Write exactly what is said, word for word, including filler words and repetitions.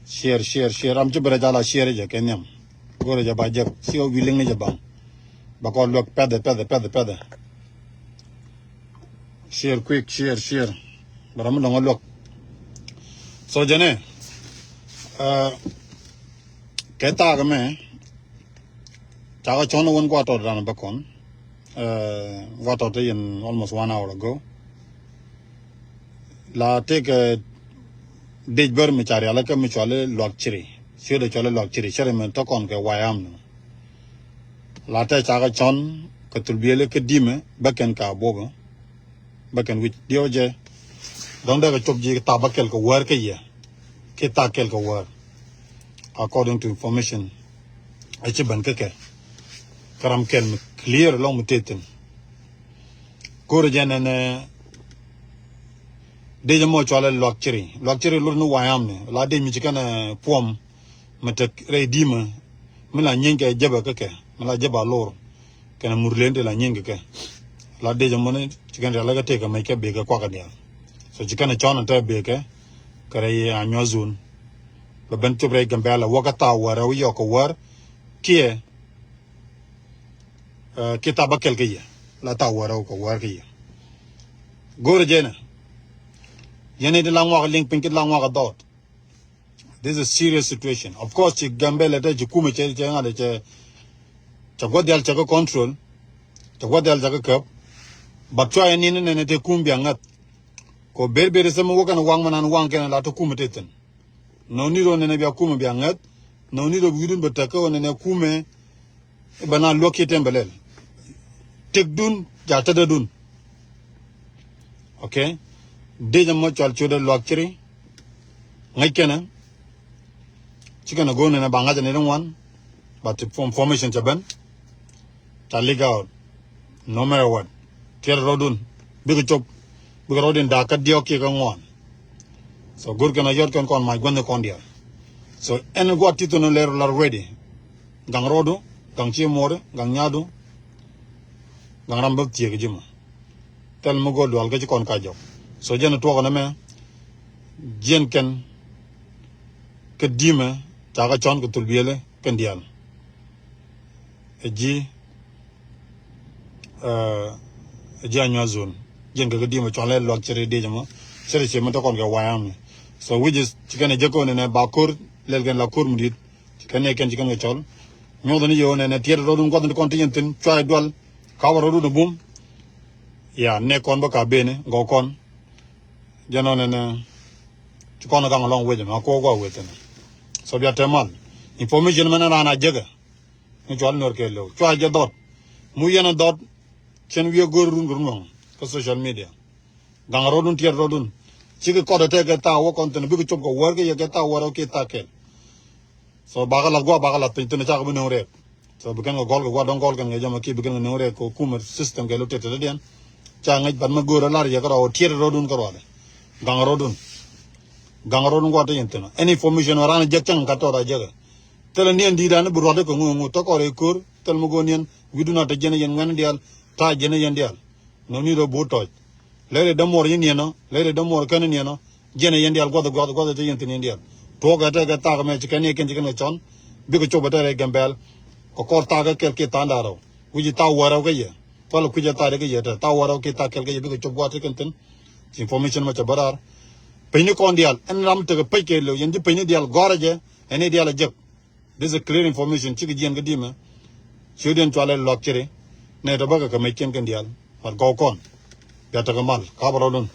Share, share, share. Ram ci bi rɛc ala share jɛ kɛ nhiam. Go̱rɛ jɛ ba jek. Ci ɣä wi̱i̱ liŋ ni jɛ baŋ. Ba kɔn luäk pɛthɛ, pɛthɛ, pɛthɛ, pɛthɛ. Share quick, share, share. Bɛ ram mi dɔŋ a luäk. So jɛnɛ, uh, kɛ thaak mɛ, cakɛ cɔn wän gua̱a̱ tɔt ran bä kɔn. Uh, gua̱a̱ tɔt in almost one hour ago. La tëëkɛ dec bär mi ca rialikä mi cɔali Luak Ciri. Ciötdɛ cɔali Luak Ciri, ciri mi tɔkɔn kɛ wayam ni. La tɛ cakɛ cɔn kɛ thul bieli kä dimɛ bä kɛn ka buɔbä. Bä kɛn wi̱c diɛw jɛ. Dɔ̱ŋ dee kɛ cop ji̱ tha bä kɛl kɛ wäär kä yɛ. Ki tha kɛl kɛ wäär. According to information. A ci ben kä kɛ. Kä ram kɛl mi clear lɔŋ mi tethin. Go̱rɛ jɛ nɛnɛ. Dec mɔ cɔalɛ Luak Ciri. Luak Ciri lot ni wayam ni. La dec mi ci kɛn puɔm. Mi tek rɛy dimɛ. Mi la nyieŋ kɛ jebɛ kä kɛ. Mi la jebɛ a lor. Kɛn a mur len ti la nyieŋ kɛ kɛ. La dec mɔ ni ci kɛn rialikä tëëkɛ mec kɛ bekɛ kuakɛ diaal. So ci kɛn cɔn a tɛ bekɛ. Kɛ rɛy a nyuath zun. Bɛ ben cop rɛy Gambɛla wäkä tha wäär a wi̱i̱ yɔk kɛ wäär. Kiɛ. Uh, ki tha bä kɛl kä yɛ. La tha wäär ɛ wä kɛ wäär kä yɛ. Go̱rɛ jɛnɛ. Yɛn ni ti la ŋuak liŋ piny ki la ŋuak dhɔt. This is a serious situation. Of course, ci Gambɛla te ci kumɛ cɛ cɛ ŋa̱t cɛ cɛ gua̱th dial cɛ kä control. Cɛ gua̱th dial cɛ kä käp. But cua yɛn ni ni nɛnɛ te kum bia ŋäth. Ko ber ber sɛ mi wä kɛn waŋ mɛ nan waŋ kɛn la te kumɛ te thin. Nɔ ni ro nɛnɛ bia kumɛ bia ŋäth. Nɔ ni ro bi wi̱dun bɛ tek kä wä nɛnɛ kumɛ. Bɛ na luäk kiɛ tɛm bɛ lɛl. Tëkdun ja tädädun. Okay. Dec ɛmɔ cɔal ciötdɛ Luak Ciri. Ŋäc kɛnɛ. Ci kɛnɛ go̱o̱n nɛnɛ ba ŋa̱c ni ri ŋuan. But information cɛ ben. Ca leak out. No matter what. Tiɛt rɔdun. Bikɛ cop. Bikɛ rɔdun da̱a̱k kä diɔ̱k kiɛ kä ŋuan. So go̱r kɛn a yɔt kɛn kɔn mac gua̱n ni kɔn diaal. So ɛn gua̱t ti thun lɛr lar ready. Gaŋ rɔdu, gaŋ cie muɔri, gaŋ nyadu, gaŋ ram bä thiek ji̱ ma. Thil mi go̱o̱l dual kä ci kɔn ka jɔk. So jɛn tuɔk nɛ mɛ, jiɛn kɛn kä dimɛ, ca kä cɔn kɛ thul biɛli kɛn diaal. Ɛ ji̱, ɛ ji̱ a nyuath zon. Jiɛn kɛ kä dimɛ cɔn lɛ luak cɛ ri diec mɔ. Cɛ ri cɛ mi tɔ kɔn kɛ wayam ni. So which is, ci kɛn ɛ jɛ kɔn nɛ ba ko̱r, lɛl kɛn la ko̱r mi dit. Ci kɛn ni kɛn ci kɛn kɛ cɔl. Nyuɔth ni yɛ wä nɛnɛ tiɛt rɔdun guath ni kɔn ti yɛn thin cua i̱ dual. Ka wä rɔdun i̱ bum. Ya nɛ kɔn bä ka beni gɔw kɔn. Jɛn ɔ nɛnɛ ci kɔn gaŋ alɔŋ wec mɛ a kuɔ gua wec thin. So bia tɛ mal. Information mɛn raan a jekɛ. Ni cual nuɔr kɛ low cua jɛ dhɔt. Mu yɛn a dhɔt. Cɛn wiɛ go̱r run kɛ run waŋ kä social media. Gaŋ rɔdun tiɛt rɔdun. Cikɛ kɔt a tɛk kɛ tha wä kɔn thin bikɛ cop kɛ wär kɛ yɛ kɛ tha wär kɛ tha kɛl. So bakɛ lath gua̱a̱ bakɛ lath piny thin cakɛ bi no̱o̱ŋ rɛɛk. So bi kɛn kɛ gɔl kɛ gua̱a̱ dɔ̱ŋ gɔl kɛn kɛ jɔmɛ kiɛ bi kɛn kɛ no̱o̱ŋ rɛɛk kɛ kumɛ system kɛ lo tɛt tɛt diɛn. Ca ŋäc bat mɛ go̱o̱r a lar yɛ kɛ rɔ tiɛt rɔdun kɛ rɔɔdɛ. Gaŋ rɔdun. Gaŋ rɔdun gua̱a̱ te yɛn thin ɔ. Any information ɔ ran jek cäŋ kat tɔt a jekɛ. Thilɛ niɛn di̱i̱t ran bi rua̱t kɛ ŋuŋ ŋuŋ tɔ kɔr ɛ ko̱r thil mi go̱o̱r niɛn wi̱dun a te jiɛn yɛn ŋuɛn diaal. Tha jiɛn yɛn diaal. No need ɔ bo̱o̱ tɔc. Lɛr i̱ dämuɔr i̱ niɛn ɔ lɛr i̱ dämuɔr kɛn i̱ niɛn ɔ. Jiɛn ɛ yɛn diaal guath guath guath ɛ te yɛn thin yɛn diaal. Tuɔɔk ɛ tɛk ɛ thak mɛ ci kɛn yɛ kɛn ci kɛn kɛ cɔn. Bikɛ cop ɛ tɛr ɛ Gambɛl. Kɛ kɔr thak ɛ kɛl kiɛ tha̱a̱ŋ da̱a̱r ɔ. Wi̱ci tha̱a̱ŋ wäär ɛ wä kä yɛ. Thɔl ɛ kui̱c ɛ tha̱a̱ŋ ɛ kä yɛ tɛr tha̱a̱ŋ wäär ɛ wä kiɛ tha̱a̱ŋ kɛl kä yɛ bikɛ cop guath ɛ kɛn thin. Ci information mɛ cɛ bä raar. Piny ni kɔn diaal ɛn ram tekɛ pec kɛ lo̱w yɛn ci piny ni diaal gɔ̱rä jɛ. Ɛn ni diaal ɛ jek. This is a clear information cikɛ jiɛn kä dimɛ. Ciötdiɛn cualɛ luak ciri. Nɛ tɔ bäkɛ kɛ mec kiɛn kɛn diaal. Mat gɔw kɔn. Bia tekɛ mal ka bä rɔdun.